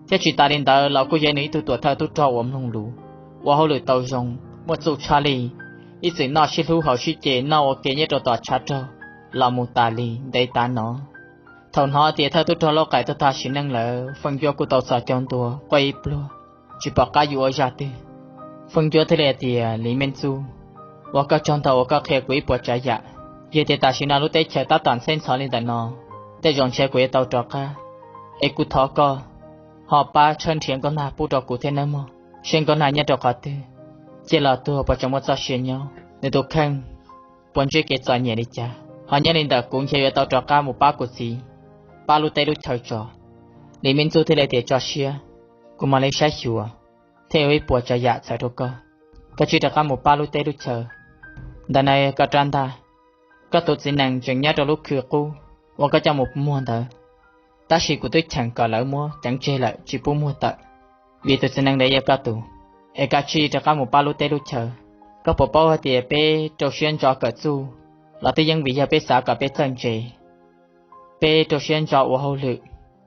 thiab tsis tas li ntawd los kuj yog nws ib tug tuam thawj tub rog uas mloog lus, ua hauj lwm tau zoo, muaj txuj tshaj lij, ib txwm noj sib hlub haus sib ce noj ua ke nyob rau tom tshav rog los mus tas li ntev tav no. Thaum hnov tias thawj tub rog Lauj Qaim tuag tag sim neej lawm, Feej Ncuab kuj tau txhos caug ntua quaj ib pluag, tsis pom qab yuav ua zaj twg. Feej Ncuab thiaj li hais tias, Lis Meej Txuj, ua koj tsaug ntau uas koj qhia kuv ib puas tsav yam. Yog tias tam sim no lub teb chaws tab tom ntxheb ntxhov li ntawm no, tej zaum ntshe kuv yuav tau rov qab, es kuv thov koj ho pab tshawb nrhiav Nkauj Nag pub rau kuv thiab nawb mog, seb Nkauj Nag nyob rau qhov twg, ciaj los tuag puas tseem muaj txoj sia nyob, nws tus kheej puas ntsib kev txom nyem li cas, ho nyob li ntawm kuv ntshe yuav tau rov qab mus pab kuv txiv, pab lub teb lub chaw tso. Lis Meej Txuj thiaj li tias, tso siab, kuv mam li saib xyuas thiab ua ib puas tsav yam txhawm rau koj. Koj tsij rov qab mus pab lub teb lub chaw. Ntawm no yog koj rab ntaj, koj tus txiv nees tseem nyob rau lub khw qub uas koj coj mus muag ntawd, tab sis kuv twb cheem kom lawv muab ceev tseg lawm tsis pub muag tawm, vim tus txiv nees ntawd yog koj tus. Es koj tsij rov qab mus pab lub teb lub chaw. Koj puas paub hais tias peb rau siab ntso kawm txuj los twb yeej vim yog peb xav kom peb txawj ntse, peb rau siab ntso ua hauj lwm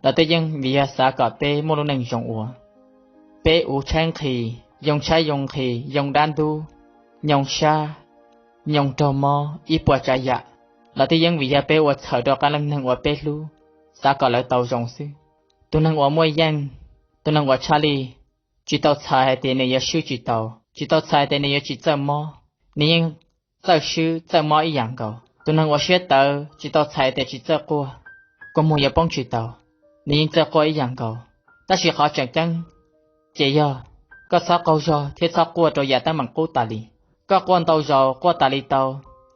los twb yeej vim yog xav kom peb muaj lub neej zoo ua. Peb uv tshaib nqhis, yoo tshaib yoo nqhis, yoo dab ntub, nyoo sab, nyoo raug mob ib puas tsav yam, los twb yeej vim yog peb ua txhawm rau qee leej neeg uas peb hlub, xav kom lawv tau zoo xwb. Tus neeg uas muaj yeej, tus neeg uas tshaj lij, tsis tau txhais hais tias nws yuav swb tsis tau, tsis tau txhais tias nws yuav tsis txawj mob, nws yeej txawj swb txawj mob ib yam nkaus. Tus neeg uas siab tawv tsis tau txhais tias tsis txawj quaj, kua muag yuav poob tsis tau, nws yeej txawj quaj ib yam nkaus. Tab sis qhov tseem ceeb ces yog koj txhob qaug zog thiab txhob quaj rau yam teeb meem qub tas li. Koj quaj ntau zaus quaj tas li tau,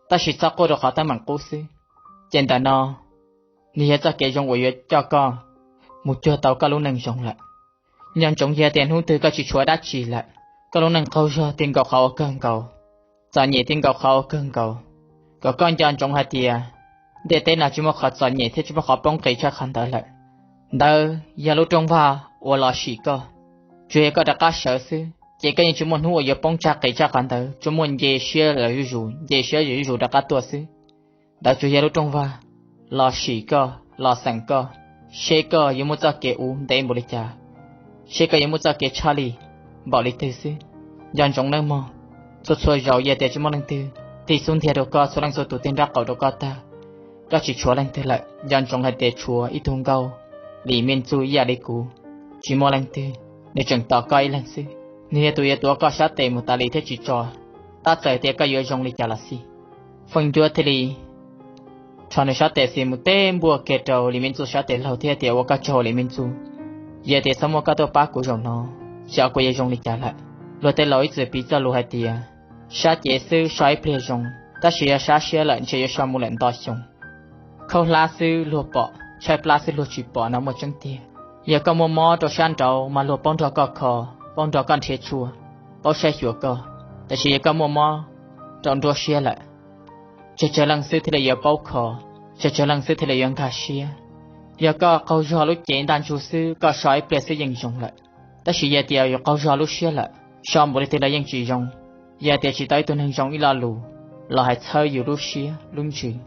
tab sis txhob quaj rau qhov teeb meem qub xwb. Ces ntawm no nws yog txoj kev zoo uas yuav coj koj mus cuag tau koj lub neej zoo lawm. Nco ntsoov yog tias hnub twg koj tsis tshuav dab tsi lawm, koj lub neej qaug zog ti nkaus qhov uas kawg nkaus, txom nyem ti nkaus qhov uas kawg nkaus, kom koj nco ntsoov hais tias ntiaj teb no tsis muaj qhov txom nyem thiab tsis muaj qhov poob qis tshaj qhov ntawd lawm. Ntawd yog lub rooj vag uas los sim koj. Tsuas yog koj rov qab sawv xwb ces koj yeej tsis muaj hnub uas yuav poob tshaj qis tshaj qhov ntawd, tsuas muaj nce siab lawm zuj zus, nce siab zuj zus rov qab tuaj xwb. Ntawd tsuas yog lub rooj vag los sim koj, los xeem koj, seb koj yuav muaj txoj kev ua ntev npaum li cas, seb koj yuav muaj txoj kev tshaj lij npaum li twg xwb. Nco ntsoov nawb mog, txhua txhua zaus yog tias tsis muaj leej twg tig xub ntiag rau koj, txhua leej txhua tus tig nraub qaum rau koj tag, koj tsis tshuav leej twg lawm, nco ntsoov hais tias tshuav ib tug nkauj Lis Meej Txuj ib yam li kuv, tsis muaj leej twg, nws tseem tos koj ib leeg xwb. Nws yog tus yuav tuav koj sab tes mus tas li thiab tsis tso, tab txawm tias koj yuav zoo li cas los xij. Feej Ncuab thiaj li rho nws sab tes xis mus teb npuaj kiag rau Lis Meej Txuj sab tes laug thiab tias, ua koj tsaug Lis Meej Txuj, yog tias txhob muaj koj tuaj pab kuv zaum no, xyov kuv yuav zoo li cas lawm. Luag tej laus ib txwm piv txoj lus hais tias, sab cev xwb so ib pliag zoo, tab sis yog sab siab lawm ntshe yuav so mus lawm nto xyoo. Khaub hlab xwb luag pom, tshaib plab xwb luag tsis pom no muaj tseeb tiag. Yog koj muaj mob rau sab nraud mas luag paub nrog koj kho, paub nrog koj nrhiav tshuaj, paub saib xyuas koj. Tab sis yog koj muaj mob rau nruab siab lawm, tsawg tsawg leej xwb thiaj li yuav paub kho, tsawg tsawg leej xwb thiaj li yuav nkag siab. Yog koj qaug zog lub cev ntaj ntsug xwb, koj so ib pliag xwb yeej zoo lawm. Tab sis yog tias yus qaug zog lub siab lawm, so npaum li twg los yeej tsis zoo. Yog tias tsis tau ib tug neeg zoo ib lo lus los hais txhawb yus lub siab lub ntsws,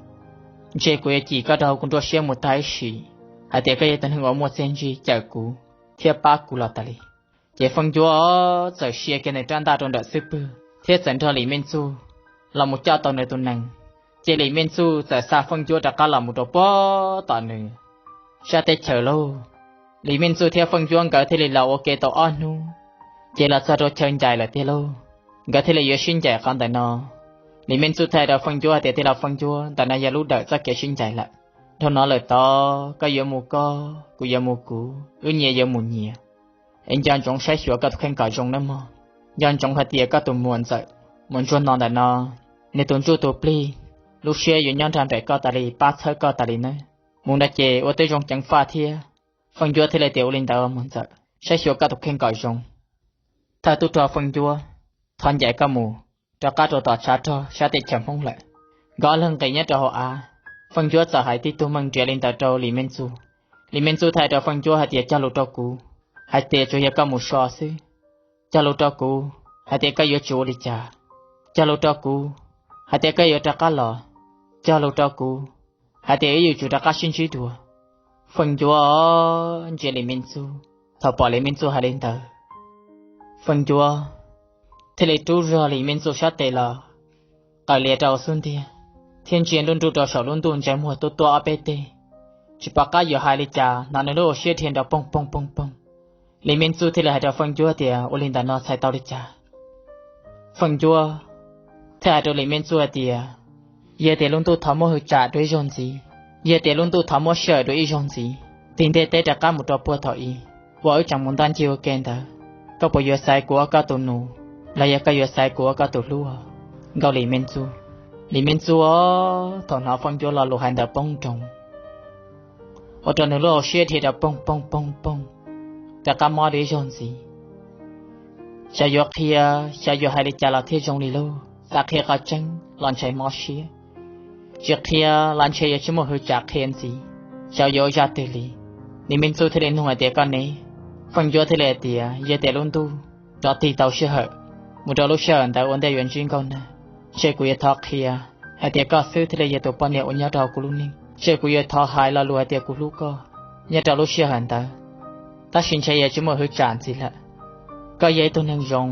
ntshe kuv yuav cim koj rau hauv kuv nruab siab mus tag ib sim, hais tias koj yog tus neeg uas muaj txiaj ntsig cawm kuv thiab pab kuv los tas li. Ces Feej Ncuab txawm sia kiag nws rab ntaj rau nram xub pwg thiab txawm nrog Lis Meej Txuj los mus coj tau nws tus nees. Ces Lis Meej Txuj txawm xa Feej Ncuab rov qab los mus rau puag tom nws sab teb chaws lauj. Lis Meej Txuj thiab Feej Ncuab nkawd thiaj li los ua ke tau ob hnub, ces los txog rau chaw ncaim lawm tiag lauj. Nkawd thiaj li yuav sib ncaim qhov ntawm no. Lis Meej Txuj thiaj hais rau Feej Ncuab hais tias, tij laug Feej Ncuab, ntawm no yog lub dawm txoj kev sib ncaim lawm. Dhau no lawm tod koj yuav mus koj, kuv yuav mus kuv, wb nyias yuav mus nyias. Es nco ntsoov saib xyuas koj tus kheej kom zoo nawb mog. Nco ntsoov hais tias koj tus muam ntxawm Muas Ntsuag no ntawm no, nws tus ntsuj tus plig, lub siab yuav nyob nrog nraim koj tas li, pab txhawb koj tas li nawb. Mus no ces ua tib zoo ceev faj thiab. Feej Ncuab thiaj li tias, ua li ntawd muam ntxawm, saib xyuas koj tus kheej kom zoo. Thawj tub rog Feej Ncuab, thov ncaim koj mus rov qab rau tom tshav rog sab teb chaws Hmoob lawm. Nkawd ob leeg nqis nyob rau hauv av, Feej Ncuab txawm hais tib tug meej nrias li ntawd rau Lis Meej Txuj. Lis Meej Txuj thiaj hais rau Feej Ncuab hais tias, cog lus rau kuv hais tias tsuas yog koj mus so xwb. Cog lus rau kuv hais tias koj yuav tsis ua li cas. Cog lus rau kuv hais tias koj yuav rov qab los. Cog lus rau kuv hais tias wb yuav tsum rov qab sib ntsib dua. Feej Ncuab ntsia Lis Meej Txuj, thaum pom Lis Meej Txuj hais li ntawd, Feej Ncuab thiaj li rub zog Lis Meej Txuj sab tes los qaws lias rau xub ntiag, thiab ntsia nruj nruj rau saum lub ntuj ntsais muag tuab tuab ob peb teg, tsis pom qab yuav hais li cas, hnov nws lub hauv siab dhia nrov poog poog poog poog. Lis Meej Txuj thiaj li hais rau Feej Ncuab tias, ua li ntawm no txhais tau li cas? Feej Ncuab thiaj hais rau Lis Meej Txuj hais tias, yog tias lub ntuj thov muab hwv tsam dua ib zaug ntxiv, yog tias lub ntuj thov muab sij hawm dua ib zaug ntxiv, tig ntiaj teb rov qab mus rau puag thaum ub uas wb tseem mus ntaj ncig ua ke ntawd, koj puas yuav xaiv kuv ua koj tus nus, los yog koj yuav xaiv kuv ua koj tus hlub? Nkauj Lis Meej Txuj, Lis Meej Txuj, thaum hnov Feej Ncuab lo lus hais ntawd poob nroos, ua rau nws lub hauv siab dhia rau poog poog poog poog, rov qab mob dua ib zaug ntxiv. Xyov yuav qhia, xyov yuav hais li cas los thiaj zoo li lauj, xav qhia qhov tseeb los ntshai mob siab, tsis qhia los ntshe yuav tsis muaj hwv tsam qhia ntxiv, xyov yuav ua zaj twg li. Lis Meej Txuj thiaj li nug hais tias, koj ne? Feej Ncuab thiaj li hais tias, yog tias lub ntuj rov tig tau sij hawm, mus rau lub sij hawm ntawd ua ntej yuav ntsib Nkauj Nag, ntshe kuv yuav thov qhia hais tias koj xwb thiaj li yog tus poj niam uas nyob rau hauv kuv lub neej, ntshe kuv yuav thov hais lo lus hais tias kuv hlub koj nyob rau lub sij hawm ntawd. Tab sis ntshe yuav tsis muaj hwv tsam ntxiv lawm. Koj yog ib tug neeg zoo,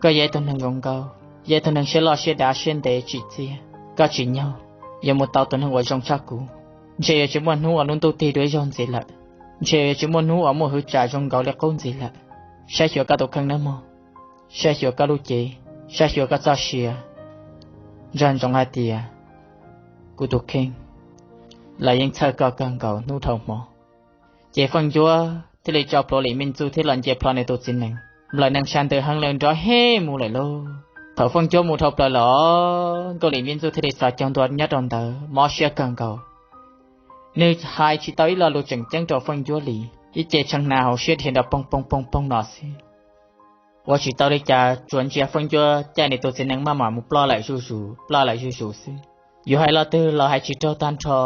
koj yog ib tug neeg zoo nkauj, yog ib tug neeg siab loj siab dav siab ntev tsim txiaj, koj tsim nyog yuav mus tau tus neeg uas zoo tshaj kuv. Ntshe yuav tsis muaj hnub uas lub ntuj tig dua ib zaug ntxiv lawm, ntshe yuav tsis muaj hnub uas muaj hwv tsam zoo nkaus li qub ntxiv lawm. Saib xyuas koj tus kheej nawb mog, saib xyuas koj lub cev, saib xyuas koj txoj sia, nco ntsoov hais tias kuv tus kheej, lawv yeej txhawj koj kawg nkaus hnub dhau hmo. Ces Feej Ncuab thiaj li tso plhuav Lis Mej Txuj thiab los nce plho nws tus txiv nees. Nplawm nees sab ntws heev lawm nrov hej mus lawm lauj. Thaum Feej Ncuab mus dhau plaws los, Nkauj Lis Mej Txuj thiaj li xav caug ntua nyob rau ntawd mob siab kawg nkaus. Nws hais tsis tau ib lo lus tseem ceeb rau Feej Ncuab li, ib ce tshee hnav hauv siab dhia nrov poog poog poog poog no xwb. Ua tsis tau li cas, tsuas ntsia Feej Ncuab caij nws tus txiv nees maj mam mus ploj lawm zuj zus, ploj lawm zuj zus xwb. Yuav hais lo twg los hais tsis raug tag nrho,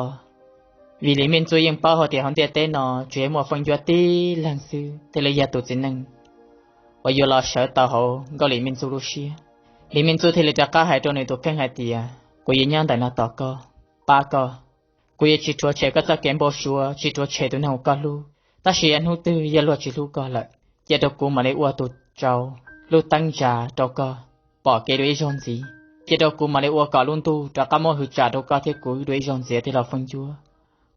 vim Lis Mej Txuj yeej paub hais tias hauv ntiaj teb no tsuas yog muaj Feej Ncuab tib leeg xwb thiaj li yog tus txiv neej uas yuav los sawv tau hauv Nkauj Lis Mej Txuj lub siab. Lis Mej Txuj thiaj li rov qab hais rau nws tus kheej hais tias, kuv yuav nyob ntawm no tos koj, pab koj. Kuv yuav tsis rhuav tshem koj txoj kev npau suav, tsis rhuav tshem tus neeg uas koj hlub, tab sis yog hnub twg yog luag tsis hlub koj lawm, cia rau kuv mam li ua tus tsau lub teeb ntsa rau koj pom kev dua ib zaug ntxiv. Cia rau kuv mam li ua kom lub ntuj rov qab muab hwv tsam rau koj thiab kuv dua ib zaug ntxiv thiab los Feej Ncuab.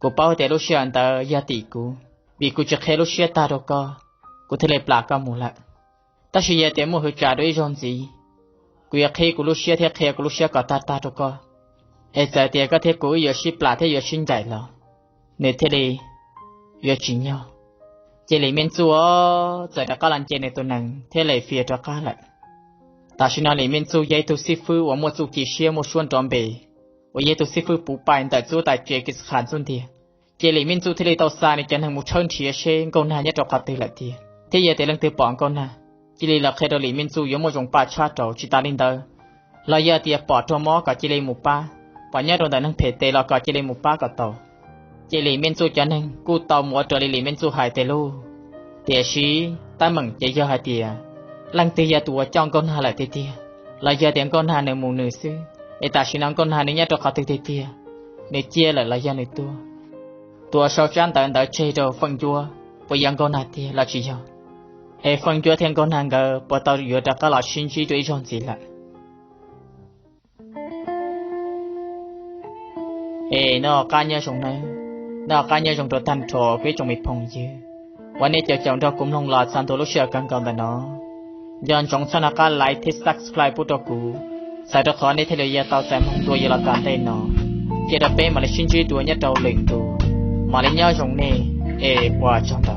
Kuv paub tias lub sij hawm ntawd yog tim kuv, vim kuv tsis qhia lub siab tag rau koj, kuv thiaj li plam koj mus lawm. Tab sis yog tias muaj hwv tsam dua ib zaug ntxiv, kuv yuav qhib kuv lub siab thiab qhia kuv lub siab kom tag tag rau koj. Es txawm tias koj thiab kuv wb yuav sib plam thiab yuav sib ncaim los, nws thiaj li yuav tsim nyog. Ces Lis Mej Txuj txawm rov qab los nce nws tus nees thiab lem fias rov qab lawm. Tam sim no Lis Mej Txuj yog ib tug xib fwb uas muaj txuj ci siab muaj suab nrov npe, uas yog ib tug xib fwb puv pais ntawm txub tais tsev Kis Khas ntxub ntiag. Ces Lis Mej Txuj thiaj li tau xa nws cov neeg mus tshawb nrhiav seb Nkauj Nag nyob rau qhov twg lawm tiag, thiab yog tias leej twg pom Nkauj Nag, cia li los qhia rau Lis Mej Txuj yuav muaj zoo paj tshab rau. Tsis tas li ntawd los yog tias pom raug mob kom cia li mus pab, pom nyob rau ntawm neeg phem tes los kom cia li mus pab kom tau. Ces Lis Mej Txuj cov neeg kuj tau mus ua raws li Lis Mej Txuj hais tiag lauj. Tiam sis teeb meem ces yog hais tias leej twg yog tus uas coj Nkauj Nag lawm tiag tiag, los yog tias Nkauj Nag nws mus nws xwb, es tam sim no Nkauj Nag nws nyob rau qhov twg tiag tiag, nws ciaj lawm los yog nws tuag. Tus uas sau tsab ntawv ntawd tseg rau Feej Ncuab puas yog Nkauj Nag tiag los tsis yog? Es Feej Ncuab thiab Nkauj Nag nkawd puas tau yuav rov qab los sib ntsib dua ib zaug ntxiv lawm? Es noj qab nyob zoo nawb, noj qab nyob zoo rau tag nrho kuv ib tsoom me phooj ywg uas nej caum caum nrog kuv mloog los txog ntua lub sij hawm kawg nkaus ntawm no. Nco ntsoov txhob nco qab like thiab subscribe pub rau kuv, txhawm rau qhov nej thiaj li yuav tau txais mloog dua yus los tom ntej no. Cia rau peb mam li sib ntsib dua nyob rau lwm ntu, mam li nyob zoo nej, es ua tsaug.